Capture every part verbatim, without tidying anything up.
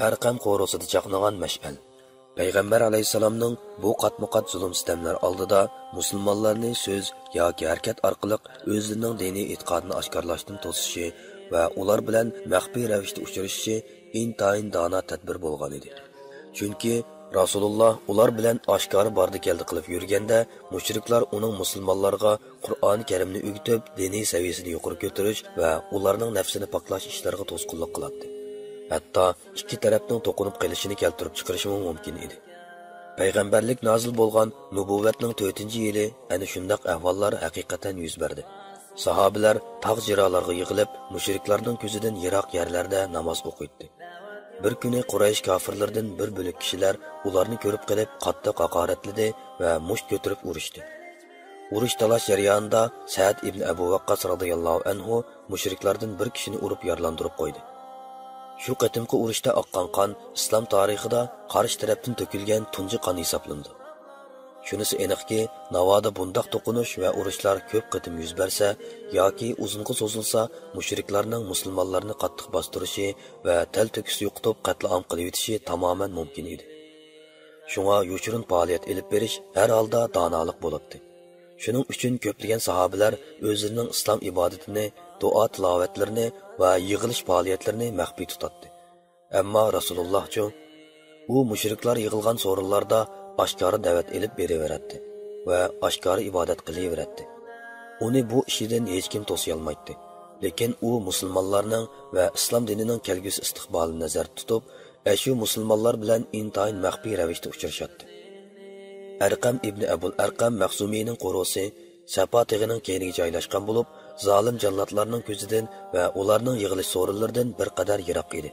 ئەرقەم قورۇسىدا چاقنىغان مەشئەل. پەيغەمبەر ئەلەيھىسسالامنىڭ بۇ قاتمۇ-قات زۇلۇم-سىتەملەر ئالدىدا مۇسۇلمانلارنى سۆز ياكى ھەرىكەت ئارقىلىق ئۆزلىرىنىڭ دىنىي ئېتىقادىنى ئاشكارىلاشتىن توسۇشى ۋە ئۇلار بىلەن مەخپىي رەۋىشتە ئۇچرىشىشى ئىنتايىن دانا تەدبىر بولغان ئىدى. چۈنكى رەسۇلۇللا ئۇلار بىلەن ئاشكارا باردى-كەلدى قىلىپ يۈرگەندە، مۇشرىكلار ئۇنىڭ مۇسۇلمانلارغا قۇرئان كەرىمنى ئۆگىتىپ، دىنىي سەۋىيەسىنى يۇقىرى كۆتۈرۈش ۋە ئۇلارنىڭ نەپسىنى پاكلاش ئىشلىرىغا توسقۇنلۇق قىلاتتى. ھەتتا ئىككى تەرەپنىڭ توقۇنۇپ قېلىشىنى كەلتۈرۈپ چىقىرىشىمۇ مۇمكىن ئىدى. پەيغەمبەرلىك نازىل بولغان نۇبۇۋۋەتنىڭ تۆتىنچى يىلى ئەنە شۇنداق ئەھۋاللار ھەقىقەتەن يۈز بەردى. ساھابىلەر تاغ جىرالارغا يىغىلىپ، مۇشرىكلارنىڭ كۆزىدىن يىراق يەرلەردە ناماز ئوقۇيتتى. بىر كۈنى قۇرەيش كاپىرلىرىدىن بىر بۆلەك كىشىلەر ئۇلارنى كۆرۈپ قېلىپ، قاتتىق ھاقارەتلىدى ۋە مۇشت كۆتۈرۈپ ئۇرۇشتى. ئۇرۇش-تالاش جەريانىدا سەئد ئىبن ئەبۇ ۋەققاس رازىياللاھۇ ئەنھۇ مۇشرىكلاردىن بىر كىشىنى ئۇرۇپ يارىلاندۇرۇپ قويدى. شۇ قېتىمقى ئۇرۇشتا ئاققان قان ئىسلام تارىخىدا قارشى تەرەپتىن تۆكۈلگەن تۇنجى قان ھېسابلىنىدۇ. شۇنىسى ئېنىقكى، ناۋادا بۇنداق توقۇنۇش ۋە ئۇرۇشلار كۆپ قېتىم يۈز بەرسە ياكى ئۇزۇنغا سوزۇلسا، مۇشرىكلارنىڭ مۇسۇلمانلارنى قاتتىق باستۇرۇشى ۋە تەلتۆكۈس يوقىتىپ قەتلىئام قىلىۋېتىشى تامامەن مۇمكىن ئىدى. شۇڭا يوشۇرۇن پائالىيەت ئېلىپ بېرىش ھەر ھالدا دانالىق بولاتتى. شۇنىڭ ئۈچۈن كۆپلىگەن ساھابىلەر ئۆزلىرىنىڭ ئىسلام ئىبادىتىنى، دۇئا تىلاۋەتلىرىنى ۋە يىغىلىش پائالىيەتلىرىنى مەخپىي تۇتاتتى. ئەمما رەسۇلۇللاھچۇ؟ ئۇ مۇشرىكلار يىغىلغان سورۇنلاردا ئاشكارا دەۋەت ئېلىپ بېرىۋېرەتتى ۋە ئاشكارا ئىبادەت قىلىۋېرەتتى. ئۇنى بۇ ئىشىدىن ھېچكىم توسىيالمايتتى. لېكىن ئۇ مۇسۇلمانلارنىڭ ۋە ئىسلام دىنىنىڭ كەلگۈسى ئىستىقبالىنى نەزەردە تۇتۇپ، ئەشۇ مۇسۇلمانلار بىلەن ئىنتايىن مەخپىي رەۋىشتە ئۇچرىشاتتى. ئەرقەم ئىبنى ئەبۇل ئەرقەم مەخزۇمىينىڭ قورۇسى سەپا تېغىنىڭ كەينىگە جايلاشقان بولۇپ، زالىم جاللاتلارنىڭ كۆزىدىن ۋە ئۇلارنىڭ يىغىلىش سورۇنلىرىدىن بىر قەدەر يىراق ئىدى.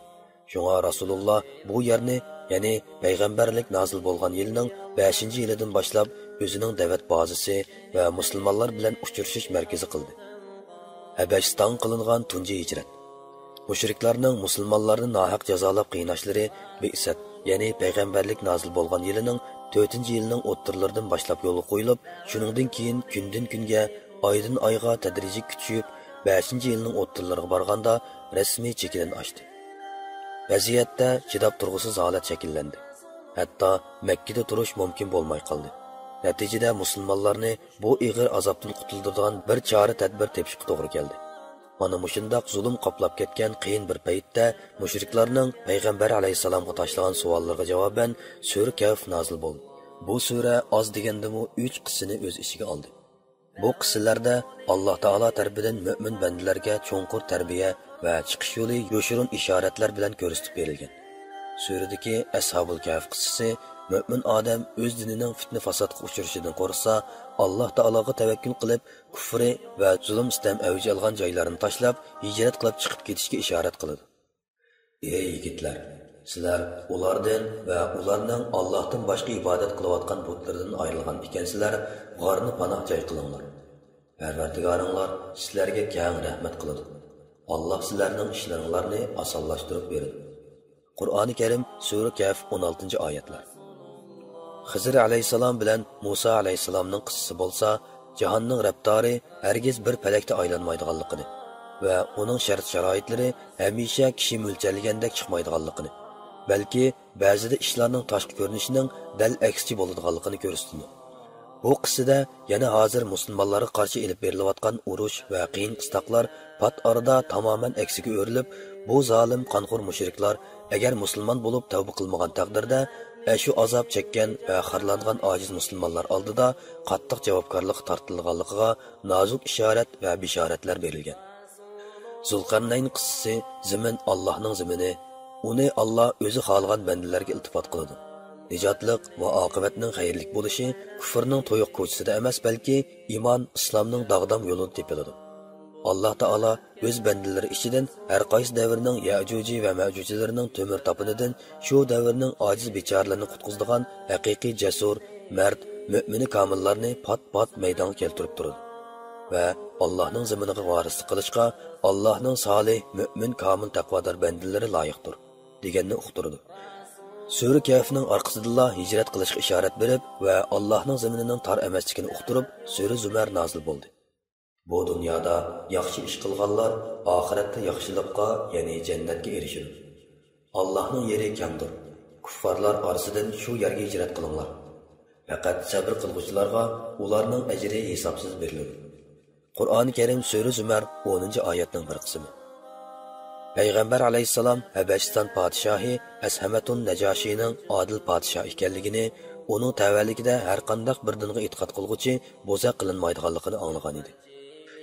شۇڭا رەسۇلۇللا بۇ يەرنى، يەنى پەيغەمبەرلىك نازىل بولغان يىلنىڭ بەشىنچى يىلىدىن باشلاپ ئۆزىنىڭ دەۋەت بازىسى ۋە مۇسۇلمانلار بىلەن ئۇچرىشىش مەركىزى قىلدى. ھەبەشىستانغا قىلىنغان تۇنجى ھىجرەت. مۇشرىكلارنىڭ مۇسۇلمانلارنى ناھەق جازالاپ قىيناشلىرى بىئسەت، يەنى پەيغەمبەرلىك نازىل بولغان يىلىنىڭ تۆتىنچى يىلىنىڭ ئوتتۇرىلىرىدىن باشلاپ يولغا قويۇلۇپ، شۇنىڭدىن كېيىن كۈندىن كۈنگە، ئايدىن ئايغا تەدرىجىي كۈچىيىپ، بەشىنچى يىلنىڭ ئوتتۇرىلىرىغا بارغاندا رەسمىي چېكىدىن ئاشتى. ۋەزىيەتتە چىداپ تۇرغۇسىز ھالەت شەكىللەندى. ھەتتا مەككىدە تۇرۇش مۇمكىن بولماي قالدى. نەتىجىدە مۇسۇلمانلارنى بۇ ئېغىر ئازابتىن قۇتۇلدۇرىدىغان بىر چارە-تەدبىر تېپىشقا توغرا كەلدى. مانا مۇشۇنداق زۇلۇم قاپلاپ كەتكەن قىيىن بىر پەيتتە مۇشرىكلارنىڭ پەيغەمبەر ئەلەيھىسسالامغا تاشلىغان سوئاللىرىغا جاۋابەن سۈرە كەھف نازىل بولدى. بۇ سۈرە ئاز دېگەندىمۇ ئۈچ قىسسىنى ئۆز ئىچىگە ئالدى. بۇ قىسسىلەردە ئاللا تائالا تەرىپىدىن مۆمىن بەندىلەرگە چوڭقۇر تەربىيە ۋە چىقىش يولى يوشۇرۇن ئىشارەتلەر بىلەن كۆرسىتىپ بېرىلگەن. سۈرىدىكى ئەسھابۇل كەھف قىسسىسى مۆمىن ئادەم ئۆز دىنىنىڭ پىتنە-پاساتقا ئۇچرىشىدىن قورقسا، ئاللا تائالاغا تەۋەككۈل قىلىپ، كۇفرى ۋە زۇلۇم-سىتەم ئەۋج ئالغان جايلارنى تاشلاپ، ھىجرەت قىلىپ چىقىپ كېتىشكە ئىشارەت قىلىدۇ. ئەي يىگىتلەر، سىلەر ئۇلاردىن ۋە ئۇلارنىڭ ئاللاھتىن باشقا ئىبادەت قىلىۋاتقان بۇتلىرىدىن ئايرىلغان ئىكەنسىلەر، غارنى پاناھ جاي قىلىڭلار. پەرۋەردىگارىڭلار سىلەرگە كەڭ رەھمەت قىلىدۇ. ئاللاھ سىلەرنىڭ ئىشلىرىڭلارنى ئاسانلاشتۇرۇپ بېرىدۇ. قۇرئانى كەرىم، سۈرە كەھف، ئون ئالتىنچى ئايەتلەر. خىزىر ئەلەيھىسسالام بىلەن مۇسا ئەلەيھىسسالامنىڭ قىسسىسى بولسا، جاھاننىڭ رەپتارى ھەرگىز بىر پەلەكتە ئايلانمايدىغانلىقىنى ۋە ئۇنىڭ شەرت-شارائىتلىرى ھەمىشە كىشى مۆلچەرلىگەندەك چىقمايدىغانلىقىنى، بەلكى بەزىدە ئىشلارنىڭ تاشقى كۆرۈنۈشىنىڭ دەل ئەكسىچە بولىدىغانلىقىنى كۆرسىتىدۇ. بۇ قىسسىدە يەنە ھازىر مۇسۇلمانلارغا قارشى ئېلىپ بېرىلىۋاتقان ئۇرۇش ۋە قىيىن-قىستاقلار پات ئارىدا تامامەن ئەكسىگە ئۆرۈلۈپ، بۇ زالىم قانخور مۇشرىكلار ئەگەر مۇسۇلمان بولۇپ تەۋبە قىلمىغان تەقدىردە، ئەشۇ ئازاب چەككەن ۋە خارلانغان ئاجىز مۇسۇلمانلار ئالدىدا قاتتىق جاۋابكارلىققا تارتىلىدىغانلىقىغا نازۇك ئىشارەت ۋە بېشارەتلەر بېرىلگەن. زۇلقەرنەين قىسسىسى زېمىن ئاللاھنىڭ زېمىنى، ئۇنى ئاللا ئۆزى خالىغان بەندىلەرگە ئىلتىپات قىلىدۇ. نىجاتلىق ۋە ئاقىۋەتنىڭ خەيرلىك بولۇشى كۇفرنىڭ تويۇق كوچىسىدا ئەمەس، بەلكى ئىمان، ئىسلامنىڭ داغدام يولىدا تېپىلىدۇ. ئاللا تائالا ئۆز بەندىلىرى ئىچىدىن ھەر قايسى دەۋرنىڭ يەئجۇجى ۋە مەئجۇجىلىرىنىڭ تۆمۈر تاپىنىدىن شۇ دەۋرنىڭ ئاجىز بىچارىلىرىنى قۇتقۇزىدىغان ھەقىقىي جەسۇر، مەرد، مۆمىنى كامىللارنى پات-پات مەيدانغا كەلتۈرۈپ تۇرىدۇ ۋە ئاللاھنىڭ زېمىنىغا ۋارىسلىق قىلىشقا ئاللاھنىڭ سالىھ، مۆمىن، كامىل، تەقۋادار بەندىلىرى لايىقتۇر، دېگەننى ئۇقتۇرىدۇ. سۈرە كەھفنىڭ ئارقىسىدىنلا ھىجرەت قىلىشقا ئىشارەت بېرىپ ۋە ئاللاھنىڭ زېمىنىنىڭ تار ئەمەسلىكىنى ئۇقتۇرۇپ، سۈرە زۇمەر نازىل بولدى. بۇ دۇنيادا ياخشى ئىش قىلغانلار ئاخىرەتتە ياخشىلىققا، يەنى جەننەتكە ئېرىشىدۇ. ئاللاھنىڭ يېرى كەڭدۇر. كۇففارلار ئارىسىدىن شۇ يەرگە ھىجرەت قىلىڭلار. پەقەت سەبرى قىلغۇچىلارغا ئۇلارنىڭ ئەجرى ھېسابسىز بېرىلىدۇ. قۇرئانى كەرىم سۈرە زۇمەر ئونىنچى ئايەتنىڭ بىر قىسمى. پەيغەمبەر ئەلەيھىسسالام ھەبەشىستان پادىشاھى ئەسھەمەتۇن نەجاشىنىڭ ئادىل پادىشاھ ئىكەنلىكىنى، ئۇنىڭ تەۋەلىكىدە ھەرقانداق بىر دىنغا ئېتىقاد قىلغۇچى بوزەك قىلىنمايدىغانلىقىنى ئاڭلىغان ئىدى.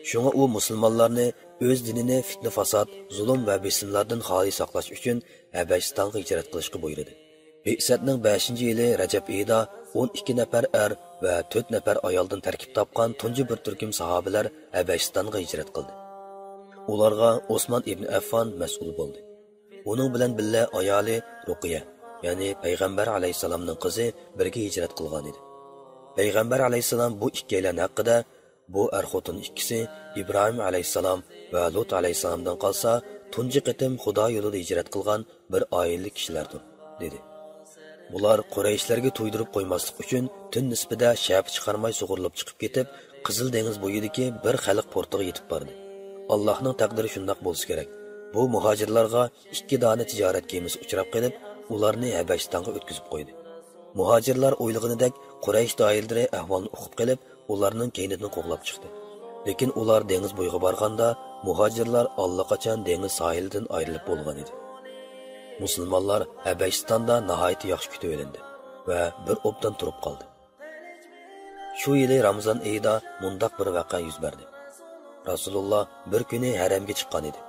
شۇڭا ئۇ مۇسۇلمانلارنى ئۆز دىنىنى پىتنە-پاسات، زۇلۇم ۋە بېسىملاردىن خالىي ساقلاش ئۈچۈن ھەبەشىستانغا ھىجرەت قىلىشقا بۇيرۇدى. بىئسەتنىڭ بەشىنچى يىلى رەجەب ئېيىدا ئون ئىككى نەپەر ئەر ۋە تۆت نەپەر ئايالدىن تەركىب تاپقان تۇنجى بىر تۈركۈم ساھابىلەر ھەبەشىستانغا ھىجرەت قىلدى. ئۇلارغا ئوسمان ئىبن ئەففان مەسئۇل بولدى. ئۇنىڭ بىلەن بىللە ئايالى رۇقىيە، يەنى پەيغەمبەر ئەلەيھىسسالامنىڭ قىزى بىرگە ھىجرەت قىلغان ئىدى. پەيغەمبەر ئەلەيھىسسالام بۇ ئىككىيلەن ھەققىدە، بۇ ئەر-خوتۇن ئىككىسى ئىبراھىم ئەلەيھىسسالام ۋە لۇت ئەلەيھىسسالامدىن قالسا، تۇنجى قېتىم خۇدا يولىدا ھىجرەت قىلغان بىر ئائىلىلىك كىشىلەردۇر، دېدى. بۇلار قۇرەيشلەرگە تۇيدۇرۇپ قويماسلىق ئۈچۈن تۈن نىسپىدە شەپە چىقارماي سۇغۇرۇلۇپ چىقىپ كېتىپ، قىزىل دېڭىز بويىدىكى بىر خەلق پورتىغا يېتىپ باردى. ئاللاھنىڭ تەقدىرى شۇنداق بولسا كېرەك. بۇ مۇھاجىرلارغا ئىككى دانە تىجارەت كېمىسى ئۇچراپ قېلىپ، ئۇلارنى ھەبەشىستانغا ئۆتكۈزۈپ قويدى. مۇھاجىرلار ئويلىغىنىدەك قۇرەيش دائىرىلىرى ئەھۋالنى ئۇقۇپ قېلىپ، ئۇلارنىڭ كەينىدىن قوغلاپ چىقتى. لېكىن ئۇلار دېڭىز بويىغا بارغاندا، مۇھاجىرلار ئاللىقاچان دېڭىز ساھىلىدىن ئايرىلىپ بولغان ئىدى. مۇسۇلمانلار ھەبەشىستاندا ناھايىتى ياخشى كۈتۈۋېلىندى ۋە بىر ئوبدان تۇرۇپ قالدى. شۇ يىلى رامىزان ئېيىدا مۇنداق بىر ۋەقە يۈز بەردى. رەسۇلۇللا بىر كۈنى ھەرەمگە چىققان ئىدى.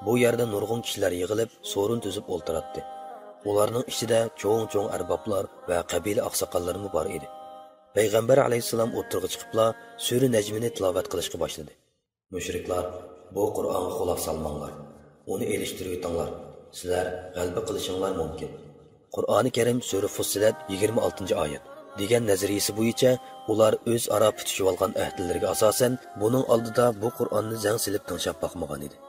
بۇ يەردە نۇرغۇن كىشىلەر يىغىلىپ، سورۇن تۈزۈپ ئولتۇراتتى. ئۇلارنىڭ ئىچىدە چوڭ-چوڭ ئەربابلار ۋە قەبىلە ئاقساقاللىرىمۇ بار ئىدى. پەيغەمبەر ئەلەيھىسسالام ئوتتۇرىغا چىقىپلا سۈرە نەجمىنى تىلاۋەت قىلىشقا باشلىدى. مۇشرىكلار، بۇ قۇرئانغا قۇلاق سالماڭلار، ئۇنى ئېلىشتۇرۇۋېتىڭلار، سىلەر غەلىبە قىلىشىڭلار مۇمكىن. قۇرئانى كەرىم سۈرە فۇسسىلەت يىگىرمە ئالتىنچى ئايەت دېگەن نەزەرىيىسى بويىچە ئۇلار ئۆزئارا پۈتۈشۈۋالغان ئەھدىلىرىگە ئاساسەن، بۇنىڭ ئالدىدا بۇ قۇرئاننى زەڭ سېلىپ تىڭشاپ باقمىغان ئىدى.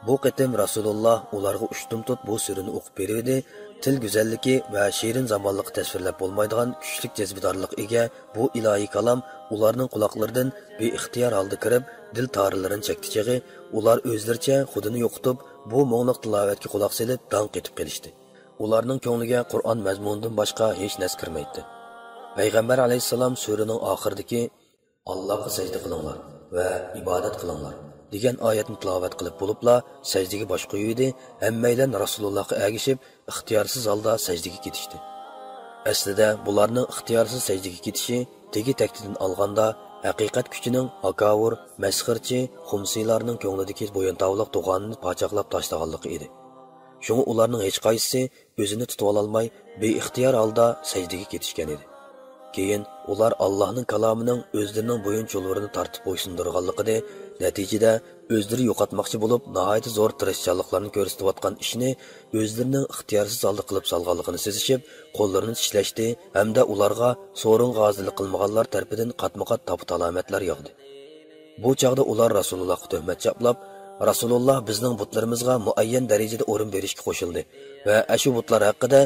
بۇ قېتىم رەسۇلۇللا ئۇلارغا ئۇشتۇمتۇت بۇ سۈرىنى ئوقۇپ بېرىۋىدى، تىل گۈزەللىكى ۋە شېرىن زامانلىققا تەسۋىرلەپ بولمايدىغان كۈچلۈك جەزبىدارلىققا ئىگە بۇ ئىلاھىي كالام ئۇلارنىڭ قۇلاقلىرىدىن بىئىختىيار ھالدا كىرىپ، دىل تارلىرىنى چەكتى چېغى، ئۇلار ئۆزلىرىچە خۇدىنى يوقىتىپ، بۇ مۇڭلۇق تىلاۋەتكە قۇلاق سېلىپ داڭ قېتىپ قېلىشتى. ئۇلارنىڭ كۆڭلىگە قۇرئان مەزمۇنىدىن باشقا ھېچ نەرسە كىرمەيتتى. پەيغەمبەر ئەلەيھىسسالام سۈرىنىڭ ئاخىرىدىكى «ئاللاغا سەجدە قىلىڭلار ۋە ئىبادەت قىلىڭلار» دېگەن ئايەتنى تىلاۋەت قىلىپ بولۇپلا سەجدىگە باش قويۇۋىدى، ھەممەيلەن رەسۇلۇللاغا ئەگىشىپ ئىختىيارسىز ھالدا سەجدىگە كېتىشتى. ئەسلىدە بۇلارنىڭ ئىختىيارسىز سەجدىگە كېتىشى تېگى تەكتىدىن ئالغاندا، ھەقىقەت كۈچىنىڭ ئاكاۋۇر، مەسخىرىچى، خۇمسىيلارنىڭ كۆڭلىدىكى بويۇنتاۋلىق تۇغانىنى پاچاقلاپ تاشلىغانلىقى ئىدى. شۇڭا ئۇلارنىڭ ھېچقايسىسى ئۆزىنى تۇتۇۋالالماي، بىئىختىيار ھالدا سەجدىگە كېتىشكەن ئىدى. كېيىن ئۇلار ئاللاھنىڭ كالامىنىڭ ئۆزلىرىنىڭ بويۇن چۇلۋۇرىنى تارتىپ بويسۇندۇرغانلىقىنى، نەتىجىدە ئۆزلىرى يوقاتماقچى بولۇپ، ناھايىتى زور تىرىشچانلىقلارنى كۆرسىتىۋاتقان ئىشىنى ئۆزلىرىنىڭ ئىختىيارسىز ھالدا قىلىپ سالغانلىقىنى سېزىشىپ، قوللىرىنى چىشلەشتى ھەمدە ئۇلارغا سورۇنغا ھازىرلىق قىلمىغانلار تەرىپىدىن قاتمۇ قات تاپا-تالامەتلەر ياغدى. بۇ چاغدا ئۇلار رەسۇلۇللاھقا تۆھمەت چاپلاپ، رەسۇلۇللاھ بىزنىڭ بۇتلىرىمىزغا مۇئەييەن دەرىجىدە ئورۇن بېرىشكە قوشۇلدى ۋە ئەشۇ بۇتلار ھەققىدە،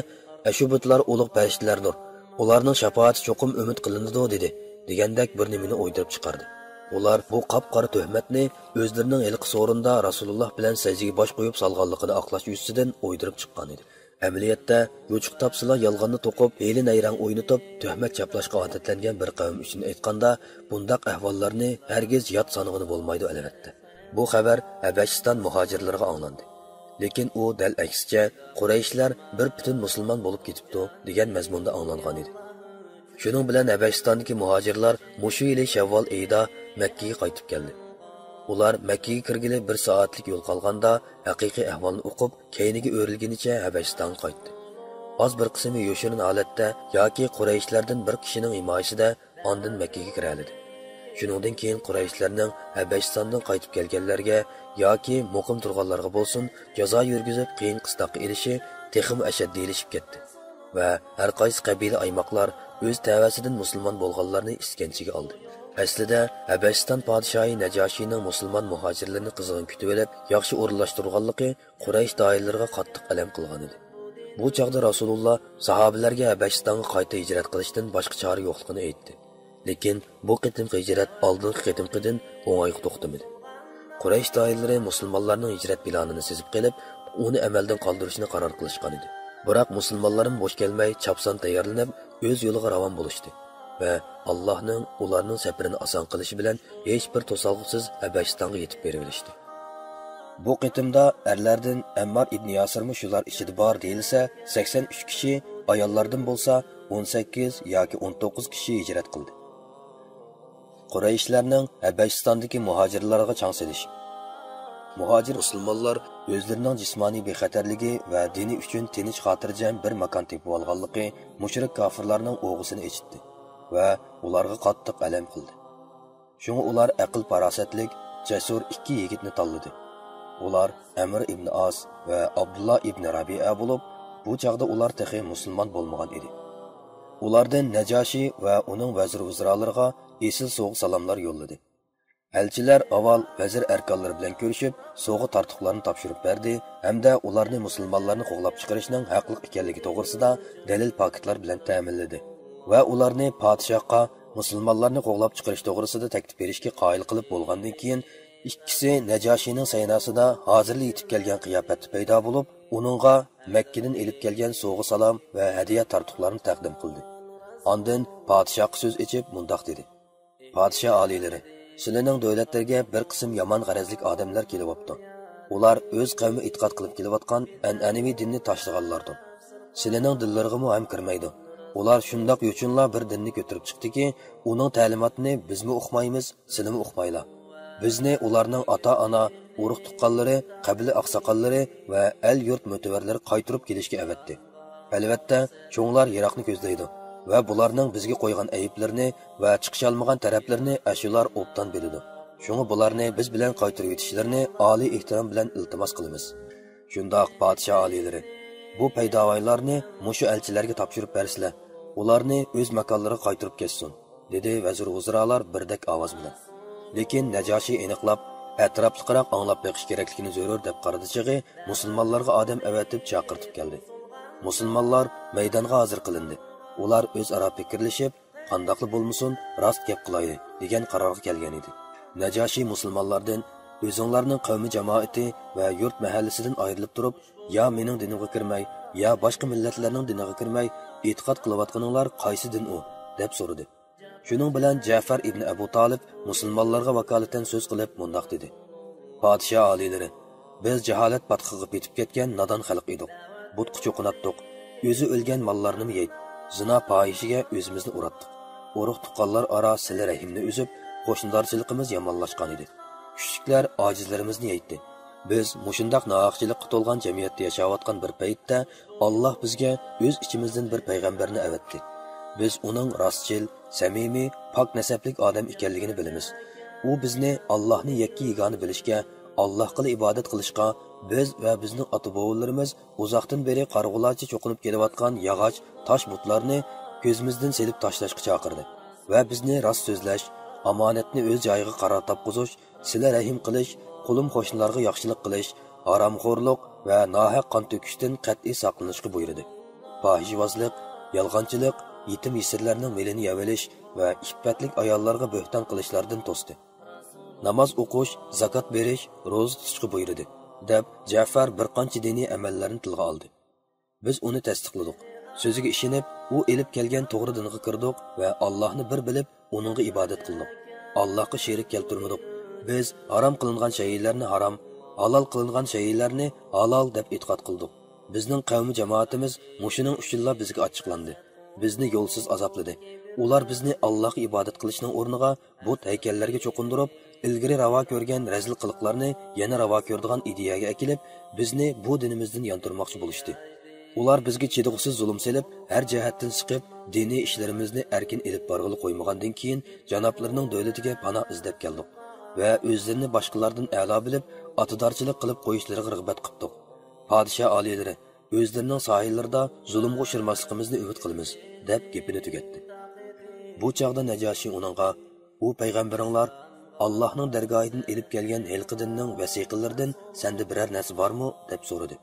«ئەشۇ بۇتلار ئۇلۇغ پەرىشتىلەردۇر، ئۇلارنىڭ شاپائىتى چوقۇم ئۈمىد قىلىنىدۇ» دېدى، دېگەندەك بىر نېمىنى ئويدۇرۇپ چىقاردى. ئۇلار بۇ قاپقارا تۆھمەتنى ئۆزلىرىنىڭ ھېلىقى سورۇندا رەسۇلۇللاھ بىلەن سەجدىگە باش قويۇپ سالغانلىقىنى ئاقلاش يۈزىسىدىن ئويدۇرۇپ چىققان ئىدى. ئەمەلىيەتتە، يوچۇق تاپسىلا يالغاننى توقۇپ، ھىيلە-نەيرەڭ ئوينىتىپ، تۆھمەت چاپلاشقا ئادەتلەنگەن بىر قەۋم ئۈچۈن ئېيتقاندا، بۇنداق ئەھۋاللارنى ھەرگىز يات سانىغىلى بولمايدۇ، ئەلۋەتتە. بۇ خەۋەر ھەبەشىستان مۇھاجىرلىرىغا ئاڭلاندى. لېكىن ئۇ دەل ئەكسىچە، قۇرەيشلەر بىر پۈتۈن مۇسۇلمان بولۇپ كېتىپتۇ، دېگەن مەزمۇندا ئاڭلانغان ئىدى. شۇنىڭ بىلەن ھەبەشىستاندىكى مۇھاجىرلار مۇشۇ يىلى شەۋۋال ئېيىدا مەككىگە قايتىپ كەلدى. ئۇلار مەككىگە كىرگىلى بىر سائەتلىك يول قالغاندا، ھەقىقىي ئەھۋالنى ئۇقۇپ، كەينىگە ئۆرۈلگىنىچە ھەبەشىستانغا قايتتى. ئاز بىر قىسمى يوشۇرۇن ھالەتتە ياكى قۇرەيشلەردىن بىر كىشىنىڭ ھىمايىسىدە ئاندىن مەككىگە كىرەلىدى. شۇنىڭدىن كېيىن قۇرەيشلەرنىڭ ھەبەشىستاندىن قايتىپ كەلگەنلەرگە ياكى مۇقىم تۇرغانلارغا بولسۇن، جازا يۈرگۈزۈپ قىيىن قىستاققا ئېلىشى تېخىمۇ ئەشەددىيلىشىپ كەتتى ۋە ھەرقايسى قەبىلە، ئايماقلار ئۆز تەۋەسىدىن مۇسۇلمان بولغانلارنى ئىسكەنجىگە ئالدى. ئەسلىدە ھەبەشىستان پادىشاھى نەجاشىنىڭ مۇسۇلمان مۇھاجىرلىرىنى قىزغىن كۈتۈۋېلىپ، ياخشى ئورۇنلاشتۇرغانلىقى قۇرەيش دائىرىلىرىغا قاتتىق ئەلەم قىلغانىدى. بۇ چاغدا رەسۇلۇللا ساھابىلەرگە ھەبەشىستانغا قايتا ھىجرەت قىلىشتىن باشقا چارە يوقلۇقىنى ئېيتتى. لېكىن بۇ قېتىمقى ھىجرەت ئالدىنقى قېتىمقىدىن ئوڭايغا توختىمىدى. قۇرەيش دائىرىلىرى مۇسۇلمانلارنىڭ ھىجرەت پىلانىنى سېزىپ قېلىپ، ئۇنى ئەمەلدىن قالدۇرۇشنى قارار قىلىشقان ئىدى. بىراق مۇسۇلمانلارمۇ بوش كەلمەي، چاپسان تەييارلىنىپ، ئۆز يولىغا راۋان بولۇشتى ۋە ئاللاھنىڭ ئۇلارنىڭ سەپىرىنى ئاسان قىلىشى بىلەن ھېچ بىر توسالغۇسىز ھەبەشىستانغا يېتىپ بېرىۋېلىشتى. بۇ قېتىمدا ئەرلەردىن ئەممار ئىبنى ياسىرمۇ شۇلار ئىچىدە بار دېيىلسە، سەكسەن ئۈچ كىشى، ئاياللاردىن بولسا ئون سەككىز ياكى ئون توققۇز كىشى ھىجرەت قىلدى. قۇرەيشلەرنىڭ ھەبەشىستاندىكى مۇھاجىرلارغا چاڭ سېلىشى. مۇھاجىر مۇسۇلمانلار ئۆزلىرىنىڭ جىسمانىي بىخەتەرلىكى ۋە دىنى ئۈچۈن تىنچ-خاتىرجەم بىر ماكان تېپىۋالغانلىقى مۇشرىك كاپىرلارنىڭ ئوغىسىنى ئېچىتتى ۋە ئۇلارغا قاتتىق ئەلەم قىلدى. شۇڭا ئۇلار ئەقىل-پاراسەتلىك، جەسۇر ئىككى يىگىتنى تاللىدى. ئۇلار ئەمر ئىبن ئاس ۋە ئابدۇللا ئىبن رەبىئە بولۇپ، بۇ چاغدا ئۇلار تېخى مۇسۇلمان بولمىغان ئىدى. ئۇلاردىن نەجاشى ۋە ئۇنىڭ ۋەزىر-ۋۇزرالىرىغا ئېسىل سوۋغا-سالاملار يوللىدى. ئەلچىلەر ئاۋۋال ۋەزىر ئەركانلىرى بىلەن كۆرۈشۈپ، سوۋغا-تارتۇقلارنى تاپشۇرۇپ بەردى ھەمدە ئۇلارنى مۇسۇلمانلارنى قوغلاپ چىقىرىشنىڭ ھەقلىق ئىكەنلىكى توغرىسىدا دەلىل-پاكىتلار بىلەن تەمىنلىدى ۋە ئۇلارنى پادىشاھقا مۇسۇلمانلارنى قوغلاپ چىقىرىش توغرىسىدا تەكلىپ بېرىشكە قايىل قىلىپ بولغاندىن كېيىن، ئىككىسى نەجاشىنىڭ سەيناسىدا ھازىرلا يېتىپ كەلگەن قىياپەتتە پەيدا بولۇپ، ئۇنىڭغا مەككىدىن ئېلىپ كەلگەن سوۋغا-سالام ۋە ھەدىيە تارتۇقلارنى تەقدىم قىلدى. ئاندىن پادىشاھقا سۆز ئېچىپ مۇنداق دېدى: پادىشاھ ئالىيلىرى، سىلىنىڭ دۆلەتلىرىگە بىر قىسىم يامان غەرەزلىك ئادەملەر كېلىۋاپتۇ. ئۇلار ئۆز قەۋمى ئېتىقاد قىلىپ كېلىۋاتقان ئەنئەنىۋى دىننى تاشلىغانلاردۇر. سىلىنىڭ دىللىرىغىمۇ ھەم كىرمەيدۇ. ئۇلار شۇنداق يوچۇنلا بىر دىننى كۆتۈرۈپ چىقتىكى، ئۇنىڭ تەلىماتىنى بىزمۇ ئۇقمايمىز، سىلىمۇ ئۇقمايلا. بىزنى ئۇلارنىڭ ئاتا-ئانا، ئۇرۇق-تۇغقانلىرى، قەبىلە ئاقساقاللىرى ۋە ئەل-يۇرت مۆتىۋەرلىرى قايتۇرۇپ كېلىشكە ئەۋەتتى. ئەلۋەتتە، چوڭلار يىراقنى كۆزلەيدۇ ۋە بۇلارنىڭ بىزگە قويغان ئەيىبلىرىنى ۋە چىقىشالمىغان تەرەپلىرىنى ئەشۇلار ئوبدان بىلىدۇ. شۇڭا بۇلارنى بىز بىلەن قايتۇرۇۋېتىشلىرىنى ئالىي ئېھتىرام بىلەن ئىلتىماس قىلىمىز. شۇنداق، پادىشاھ ئالىيلىرى، بۇ پەيداۋانلارنى مۇشۇ ئەلچىلەرگە تاپشۇرۇپ بەرسىلە، ئۇلارنى ئۆز ماكانلىرىغا قايتۇرۇپ كەتسۇن، دېدى ۋەزىر-ۋۇزرالار بىردەك ئاۋاز بىلەن. لېكىن نەجاشى ئېنىقلاپ، ئەتراپلىقراق ئاڭلاپ بېقىش كېرەكلىكىنى زۆرۈر دەپ قارىدى چېغى، مۇسۇلمانلارغا ئادەم ئەۋەتىپ چاقىرتىپ كەلدى. مۇسۇلمانلار مەيدانغا ھازىر قىلىندى. ئۇلار ئۆزئارا پىكىرلىشىپ، قانداقلا بولمىسۇن، راست گەپ قىلايلى، دېگەن قارارغا كەلگەن ئىدى. نەجاشى مۇسۇلمانلاردىن، ئۆزۈڭلارنىڭ قەۋمى جامائىتى ۋە يۇرت مەھەللىسىدىن ئايرىلىپ تۇرۇپ، يا مېنىڭ دىنىمغا كىرمەي، يا باشقا مىللەتلەرنىڭ دىنىغا كىرمەي، ئېتىقاد قىلىۋاتقىنىڭلار قايسى دىن ئۇ؟ دەپ سورىدى. شۇنىڭ بىلەن جەفەر ئىبنى ئەبۇ تالىپ مۇسۇلمانلارغا ۋاكالىتەن سۆز قىلىپ مۇنداق دېدى: پادىشاھ ئالىيلىرى، بىز جاھالەت پاتقىقىغا پېتىپ كەتكەن نادان خەلق ئىدۇق. بۇتقا چوقۇناتتۇق. ئۆزى ئۆلگەن ماللارنىمۇ يەيتتۇق. زىنا پاھىشىگە ئۆزىمىزنى ئۇراتتۇق. ئۇرۇق-تۇغقانلار ئارا سىلە رەھىمنى ئۈزۈپ، قوشنىدارچىلىقىمىز يامانلاشقان ئىدى. كۈچلۈكلەر ئاجىزلىرىمىزنى يەيتتى. بىز مۇشۇنداق ناھەقچىلىققا تولغان جەمئىيەتتە ياشاۋاتقان بىر پەيتتە، ئاللاھ بىزگە ئۆز ئىچىمىزدىن بىر پەيغەمبەرنى ئەۋەتتى. بىز ئۇنىڭ راستچىل، سەمىمىي، پاك نەسەبلىك ئادەم ئىكەنلىكىنى بىلىمىز. ئۇ بىزنى ئاللاھنى يەككە يېگانە بىلىشكە، ئاللاھقىلا ئىبادەت قىلىشقا، بىز ۋە بىزنىڭ ئاتا-بوۋىلىرىمىز ئۇزاقتىن بېرى قارىغۇلارچە چوقۇنۇپ كېلىۋاتقان ياغاچ، تاش بۇتلارنى كۆزىمىزدىن سېلىپ تاشلاشقا چاقىردى ۋە بىزنى راست سۆزلەش، ئامانەتنى ئۆز جايىغا قارار تاپقۇزۇش، سىلە رەھىم قىلىش، قولۇم قوشنىلارغا ياخشىلىق قىلىش، ھارامخورلۇق ۋە ناھەق قان تۆكۈشتىن قەتئىي ساقلىنىشقا بۇيرۇدى. پاھىشىۋازلىق، يالغانچىلىق، يېتىم يېسىرلەرنىڭ مېلىنى يەۋېلىش ۋە ئىپپەتلىك ئاياللارغا بۆھتان قىلىشلاردىن توستى. ناماز ئوقۇش، زاكات بېرىش، روزا تۇتۇشقا بۇيرۇدى، دەپ جەفەر بىر قانچە دىنىي ئەمەللەرنى تىلغا ئالدى. بىز ئۇنى تەستىقلىدۇق. سۆزىگە ئىشىنىپ، ئۇ ئېلىپ كەلگەن توغرا دىنغا كىردۇق ۋە ئاللاھنى بىر بىلىپ، ئۇنىڭغا ئىبادەت قىلدۇق. ئاللاھقا شېرىك كەلتۈرمىدۇق. بىز ھارام قىلىنغان شەيئىلەرنى ھارام، ھالال قىلىنغان شەيئىلەرنى ھالال دەپ ئېتىقاد قىلدۇق. بىزنىڭ قەۋمى جامائىتىمىز مۇشۇنىڭ ئۈچۈنلا بىزگە ئاچچىقلاندى. بىزنى يولسىز ئازابلىدى. ئۇلار بىزنى ئاللاھقا ئىبادەت قىلىشنىڭ ئورنىغا بۇت ھەيكەللەرگە چوقۇندۇرۇپ، ئىلگىرى راۋا كۆرگەن رەزىل قىلىقلارنى يەنە راۋا كۆرىدىغان ئىدىيەگە ئەكېلىپ، بىزنى بۇ دىنىمىزدىن ياندۇرماقچى بولۇشتى. ئۇلار بىزگە چىدىغۇسىز زۇلۇم سېلىپ، ھەر جەھەتتىن سىقىپ، دىنىي ئىشلىرىمىزنى ئەركىن ئېلىپ بارغىلى قويمىغاندىن كېيىن، جانابلىرىنىڭ دۆلىتىگە پاناھ ئىزدەپ كەلدۇق ۋە ئۆزلىرىنى باشقىلاردىن ئەلا بىلىپ، ئاتىدارچىلىق قىلىپ قويۇشلىرىغا رىغبەت قىپتۇق. پادىشاھ ئالىيلىرى، ئۆزلىرىنىڭ ساھىللىرىدا زۇلۇمغا ئۇچرىماسلىقىمىزنى ئۈمىد قىلىمىز، دەپ گېپىنى تۈگەتتى. بۇ چاغدا نەجاشى ئۇنىڭغا، ئۇ پەيغەمبىرىڭلار، ئاللاھنىڭ دەرگاھىدىن ئېلىپ كەلگەن ھېلىقى دىننىڭ ۋەسىقىلىرىدىن سەندە بىرەر نەرسە بارمۇ؟ دەپ سورىدى.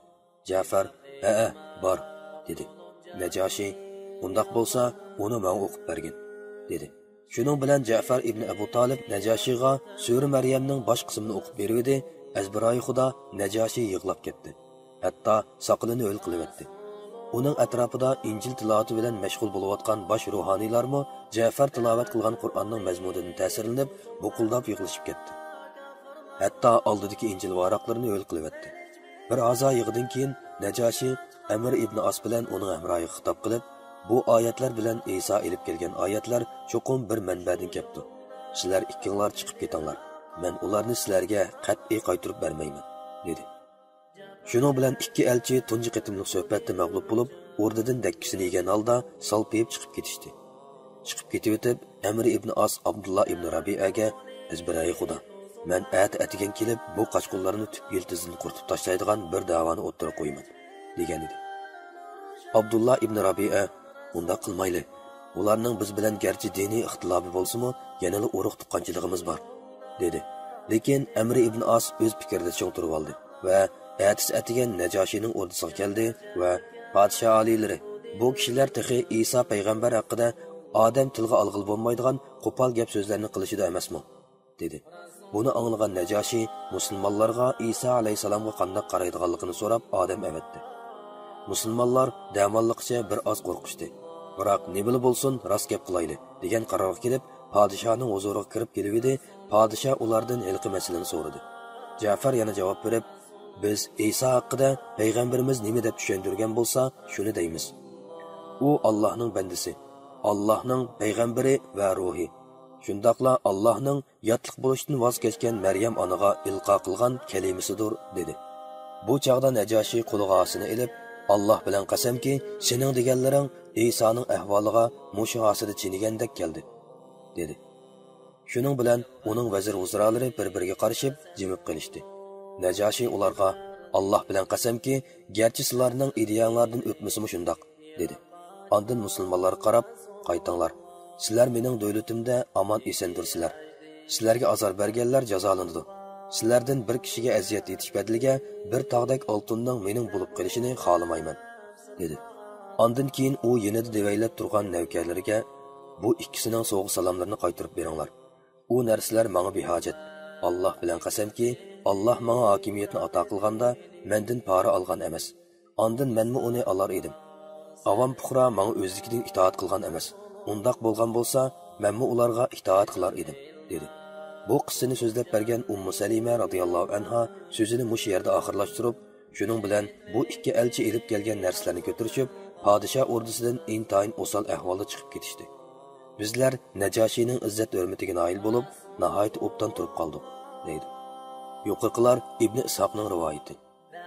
جەفەر، ھەئە، بار، دېدى. نەجاشى، ئۇنداق بولسا، ئۇنى ماڭا ئوقۇپ بەرگىن، دېدى. شۇنىڭ بىلەن جەفەر ئىبنى ئەبۇ تالىپ نەجاشىغا سۈرە مەريەمنىڭ باش قىسمىنى ئوقۇپ بېرىۋىدى، ئەزبىرايى خۇدا نەجاشى يىغلاپ كەتتى. ھەتتا ساقىلىنى ھۆل قىلىۋەتتى. ئۇنىڭ ئەتراپىدا ئىنجىل تىلاۋىتى بىلەن مەشغۇل بولۇۋاتقان باش روھانىيلارمۇ جەفەر تىلاۋەت قىلغان قۇرئاننىڭ مەزمۇنىدىن تەسىرلىنىپ، بۇقۇلداپ يىغلىشىپ كەتتى. ھەتتا ئالدىدىكى ئىنجىل ۋاراقلىرىنى ھۆل قىلىۋەتتى. بىر ھازا يىغىدىن كېيىن نەجاشى ئەمىر ئىبنى ئاس بىلەن ئۇنىڭ ھەمراھىغا خىتاب قىلىپ، بۇ ئايەتلەر بىلەن ئىسا ئېلىپ كەلگەن ئايەتلەر چوقۇم بىر مەنبەدىن كەپتۇ. سىلەر ئىككىڭلار چىقىپ كېتىڭلار. مەن ئۇلارنى سىلەرگە قەتئىي قايتۇرۇپ بەرمەيمەن، دېدى. شۇنىڭ بىلەن ئىككى ئەلچى تۇنجى قېتىملىق سۆھبەتتە مەغلۇپ بولۇپ، ئوردىدىن دەككىسىنى يېگەن ھالدا سالپىيىپ چىقىپ كېتىشتى. چىقىپ كېتىۋېتىپ، ئەمر ئىبنى ئاس ئابدۇللا ئىبنى رەبىئەگە، «ئەزبىرەي خۇدا، مەن ئەتە ئەتىگەن كېلىپ، بۇ قاچقۇنلارنى تۈپ يىلتىزىدىن قۇرۇتۇپ تاشلايدىغان بىر دەۋانى ئوتتۇرىغا قويىمەن» دېگەنىدى. ئابدۇللا ئىبنى رەبىئە، «ئۇنداق قىلمايلى. ئۇلارنىڭ بىز بىلەن گەرچە دىنىي ئىختىلاپى بولسىمۇ، يەنىلا ئۇرۇق تۇغقانچىلىقىمىز بار» دېدى. لېكىن ئەمر ئىبنى ئاس ئۆز پىكرىدە چىڭ تۇرۇۋالدى ۋە ئەتىسى ئەتىگەن نەجاشىنىڭ ئوردىسىغا كەلدى ۋە، «پادىشاھ ئالىيلىرى، بۇ كىشىلەر تېخى ئىسا پەيغەمبەر ھەققىدە ئادەم تىلغا ئالغىلى بولمايدىغان قوپال گەپ سۆزلەرنى قىلىشىدا ئەمەسمۇ؟» دېدى. بۇنى ئاڭلىغان نەجاشى مۇسۇلمانلارغا ئىسا ئەلەيھىسسالامغا قانداق قارايدىغانلىقىنى سوراپ ئادەم ئەۋەتتى. مۇسۇلمانلار دەماللىققىچە بىر ئاز قورقۇشتى. بىراق نېمىلا بولسۇن، راست گەپ قىلايلى، دېگەن قارارغا كېلىپ، پادىشاھنىڭ ھۇزۇرىغا كىرىپ كېلىۋىدى، پادىشاھ ئۇلاردىن ھېلىقى مەسىلىنى سورىدى. جەفەر يەنە جاۋاب بېرىپ، «بىز ئىسا ھەققىدە پەيغەمبىرىمىز نېمە دەپ چۈشەندۈرگەن بولسا، شۇنى دەيمىز. ئۇ ئاللاھنىڭ بەندىسى، ئاللاھنىڭ پەيغەمبىرى ۋە روھى. شۇنداقلا ئاللاھنىڭ ياتلىق بولۇشتىن ۋاز كەچكەن مەريەم ئانىغا ئىلقا قىلغان كەلىمىسىدۇر» دېدى. بۇ چاغدا نەجاشى قولىغا ئاسىنى ئېلىپ، «ئاللاھ بىلەن قەسەمكى، سېنىڭ دېگەنلىرىڭ ئىسانىڭ ئەھۋالىغا مۇشۇ ھاسىدا چېنىگەندەك كەلدى» دېدى. شۇنىڭ بىلەن ئۇنىڭ ۋەزىر-ۋۇزرالىرى بىر-بىرىگە قارىشىپ جىمىپ قېلىشتى. نەجاشى ئۇلارغا، «ئاللاھ بىلەن قەسەمكى، گەرچە سىلەرنىڭ ئىدىيەڭلاردىن ئۆتمىسىمۇ شۇنداق» دېدى. ئاندىن مۇسۇلمانلارغا قاراپ، «قايتىڭلار. سىلەر مېنىڭ دۆلىتىمدە ئامان-ئېسەندۇرسىلەر. سىلەرگە ئازار بەرگەنلەر جازالىنىدۇ. سىلەردىن بىر كىشىگە ئەزىيەت يېتىش بەدىلىگە بىر تاغدەك ئالتۇننىڭ مېنىڭ بولۇپ قېلىشىنى خالىمايمەن» دېدى. ئاندىن كېيىن ئۇ يېنىدا دېۋەيلەپ تۇرغان نەۋكەرلىرىگە، «بۇ ئىككىسىنىڭ سوۋغا-سالاملىرىنى قايتۇرۇپ بېرىڭلار. ئۇ نەرسىلەر ماڭا بىھاجەت. ئاللاھ بىلەن قەسەمكى، ئاللاھ ماڭا ھاكىمىيەتنى ئاتا قىلغاندا مەندىن پارا ئالغان ئەمەس. ئاندىن مەنمۇ ئۇنى ئالار ئىدىم. ئاۋام پۇقرا ماڭا ئۆزلۈكىدىن ئىتائەت قىلغان ئەمەس. ئۇنداق بولغان بولسا، مەنمۇ ئۇلارغا ئىتائەت قىلار ئىدىم» دېدى. بۇ قىسسىنى سۆزلەپ بەرگەن ئۇممۇ سەلىمە رازىياللاھۇ ئەنھا سۆزىنى مۇشۇ يەردە ئاخىرلاشتۇرۇپ، شۇنىڭ بىلەن بۇ ئىككى ئەلچى ئېلىپ كەلگەن نەرسىلەرنى كۆتۈرۈشۈپ، پادىشاھ ئوردىسىدىن ئىنتايىن ئوسال ئەھۋالدا چىقىپ كېتىشتى. بىزلەر نەجاشىنىڭ ئىززەت-ھۆرمىتىگە نائىل بولۇپ، ناھايىتى ئوبدان تۇرۇپ قالدۇق، دەيدۇ. يۇقىرىقىلار ئىبنى ئىسھاقنىڭ رىۋايىتى.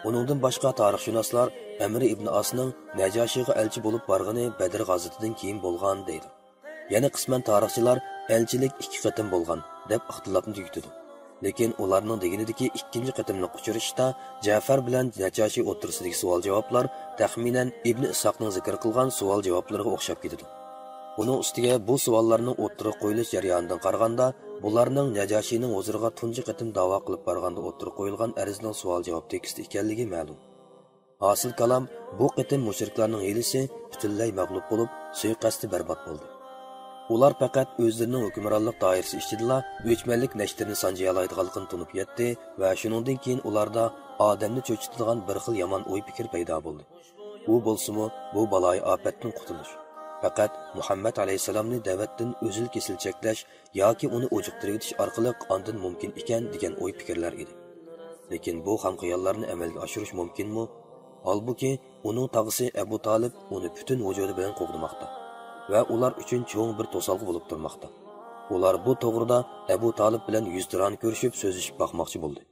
ئۇنىڭدىن باشقا تارىخشۇناسلار ئەمرى ئىبنى ئاسنىڭ نەجاشىغا ئەلچى بولۇپ بارغىنى بەدر غازىتىدىن كېيىن بولغان، دەيدۇ. يەنە قىسمەن تارىخچىلار ئەلچىلىك ئىككى قېتىم بولغان، دەپ ئىختىلاپنى تۈگىتىدۇ. لېكىن ئۇلارنىڭ دېگىنىدىكى ئىككىنچى قېتىملىق ئۇچرىشىشتا جەفەر بىلەن نەجاشى ئوتتۇرىسىدىكى سوئال-جاۋابلار تەخمىنەن ئىبنى ئىسھاقنىڭ زىكىر قىلغان سوئال-جاۋابلىرىغا ئوخشاپ كېتىدۇ. بۇنىڭ ئۈستىگە بۇ سوئاللارنىڭ ئوتتۇرىغا قويۇلۇش جەريانىدىن قارىغاندا، بۇلارنىڭ نەجاشىنىڭ ھۇزۇرىغا تۇنجى قېتىم داۋا قىلىپ بارغاندا ئوتتۇرىغا قويۇلغان ئەرزنىڭ سوئال-جاۋاب تېكىستى ئىكەنلىكى مەلۇم. ھاسىل كالام، بۇ قېتىم مۇشرىكلارنىڭ ھىيلىسى پۈتۈنلەي مەغلۇپ بولۇپ، سۇيىقەستى بەربات بولدى. ئۇلار پەقەت ئۆزلىرىنىڭ ھۆكۈمرانلىق دائىرىسى ئىچىدىلا ئۆچمەنلىك نەشتىرىنى سانجىيالايدىغانلىقىنى تونۇپ يەتتى ۋە شۇنىڭدىن كېيىن ئۇلاردا ئادەمنى چۆچۈتىدىغان بىر خىل يامان ئوي-پىكىر پەيدا بولدى. ئۇ بولسىمۇ بۇ بالايىئاپەتتىن قۇتۇلۇش. پەقەت مۇھەممەد ئەلەيھىسسالامنى دەۋەتتىن ئۈزۈل-كېسىل چەكلەش ياكى ئۇنى ئۇجۇقتۇرۇۋېتىش ئارقىلىق ئاندىن مۇمكىن ئىكەن، دېگەن ئوي-پىكىرلەر ئىدى. لېكىن بۇ خام خىياللارنى ئەمەلگە ئاشۇرۇش مۇمكىنمۇ؟ ھالبۇكى، ئۇنىڭ تاغىسى ئەبۇ تالىپ ئۇنى پۈتۈن ۋۇجۇدى بىلەن قوغدىماقتا ۋە ئۇلار ئۈچۈن چوڭ بىر توسالغۇ بولۇپ تۇرماقتا. ئۇلار بۇ توغرىدا ئەبۇ تالىپ بىلەن يۈزتۇرانە كۆرۈشۈپ سۆزلىشىپ باقماقچى بولدى.